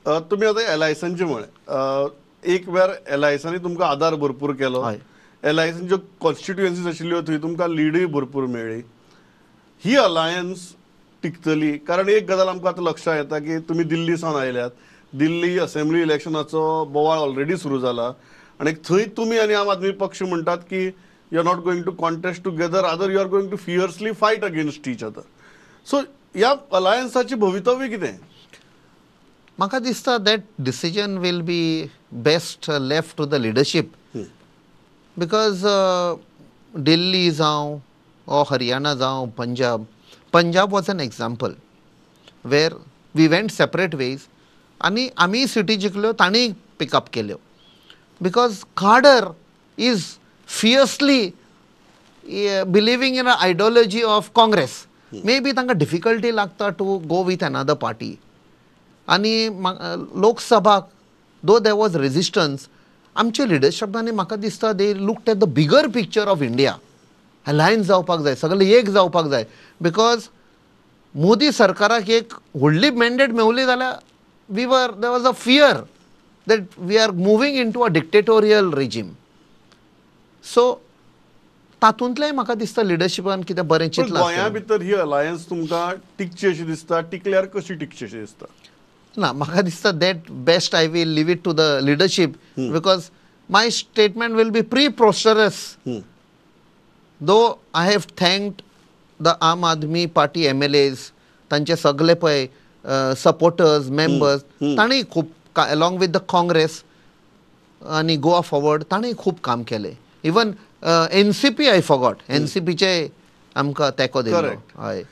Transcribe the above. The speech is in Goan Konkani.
तुमी आतां एलायन्सांचें म्हळें, एक वेळार एलायन्सांनी तुमकां आदार भरपूर केलो, एलायन्सांच्यो कॉन्स्टिट्युएन्सीज आशिल्ल्यो थंय तुमकां लिडूय भरपूर मेळ्ळी. ही अलायन्स टिकतली? कारण एक गजाल आमकां आतां लक्षांत येता की तुमी दिल्ली सावन आयल्यात, दिल्ली असेंब्ली इलेक्शनाचो बोवाळ ऑलरेडी सुरू जाला आनी थंय तुमी आनी आम आदमी पक्ष म्हणटात की you are not going to contest together, rather you are going to fiercely fight against each other. So ह्या अलायन्साचें भवितव्य कितें? म्हाका दिसता that decision will be best left to the leadership, because Delhi जावं or Haryana जावं Punjab, Punjab was an example where we went separate ways आनी आमी सिटी जिखल्यो, तांणी पिकअप केल्यो, because cadre is fiercely believing in a ideology of Congress. May be तांकां डिफिकल्टी लागता to go with another party. आनी लोकसभाक दो there was resistance, आमचे लिडरशिपांनी म्हाका दिसता they looked at the bigger picture of India. Alliance जावपाक जाय, सगळे एक जावपाक जाय, because Modi सरकाराक एक व्हडली मॅन्डेट मेवली जाल्यार we were there was a fear that we are moving into a dictatorial regime. So तातूंतलें म्हाका दिसता लिडरशिपान कितें बरें चिंतलां. गोंया भितर ही अलायन्स तुमकां टिकची अशी दिसता? टिकल्यार कशी टिकची अशी दिसता? ना, म्हाका दिसता that best I will leave it to the leadership, because my statement will be preposterous. Though I have thanked the Aam Aadmi Party MLAs, तांचे सगळे पळय सपोर्टर्स, मेंबर्स, तांणी खूब along with the Congress आनी गोवा फॉरवर्ड तांणी खूब काम केलें. इवन NCP I forgot, एनसीपीचे आमकां तेंको दिलो. हय.